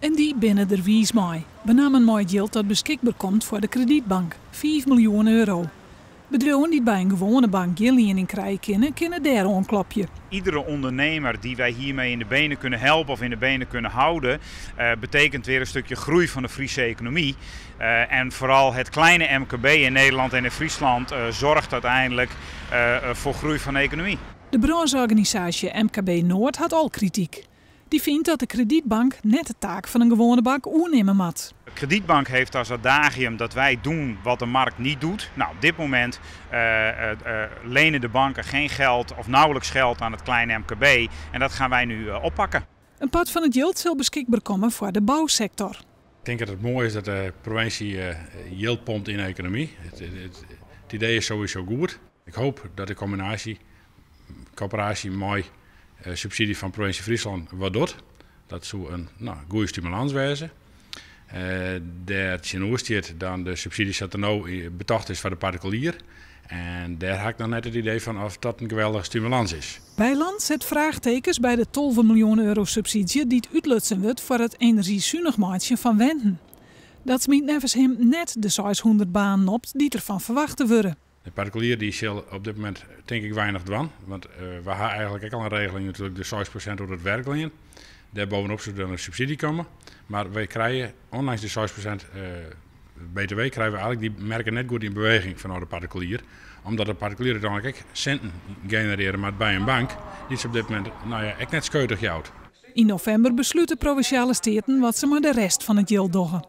En dy binne der wiis mei. Benammen mei it jild dat beskikber komt foar de kredytbank, 5 miljoen euro. Bedriuwen dy't by in gewoane bank gjin liening krije kinne, kinne dêr oanklopje. Iedere ondernemer die wij hiermee in de benen kunnen helpen of in de benen kunnen houden, betekent weer een stukje groei van de Friese economie. En vooral het kleine MKB in Nederland en in Friesland zorgt uiteindelijk voor groei van de economie. De brânsjorganisaasje MKB Noord hat al krityk. Dy fynt dat de kredytbank net de taak fan in gewoane bank oernimme moat. De kredietbank heeft als adagium dat wij doen wat de markt niet doet. Nou, op dit moment lenen de banken geen geld of nauwelijks geld aan het kleine MKB. En dat gaan wij nu oppakken. In part fan it jild sil beskikber komme foar de bousektor. Ik tink dat it moai is dat de provinsje jild pompt yn de ekonomy. It idee is sowieso goed. Ik hoopje dat de kombinaasje, koöperaasje mei subsydzje fan provinsje Fryslân wat docht. Dat soe in, no, goede stimulâns wêze. Dêr tsjinoer stiet dan de subsydzje sa't der no betocht is foar de partikulier. En dêr ha ik noch net it idee fan oft dat in geweldige stimulâns is. Bijland set fraachtekens by de 12 miljoen euro subsydzje dy't útlutsen wurdt foar it enerzjysunich meitsjen fan wenten. Dat smyt neffens him net de 600 banen op dy't derfan ferwachte wurde. De partikulier dy sil op dit momint tink ik weinich dwaan, want we ha eigenlik ek al in regeling natuerlik, de 6% oer it werklean. Dêr bovenop soe dan in subsydzje komme, mar wy krije, ûndanks de 6% BTW, krije we eigenlik dy merken net goed yn beweging fanôf de partikulier, omdat de partikulier úteinlik ek sinten generearje moat by in bank, dy't se op dit momint, no ja, ek net skeutich jout. Yn novimber beslute Provinsjale Steaten wat se mei de rest fan it jild dogge.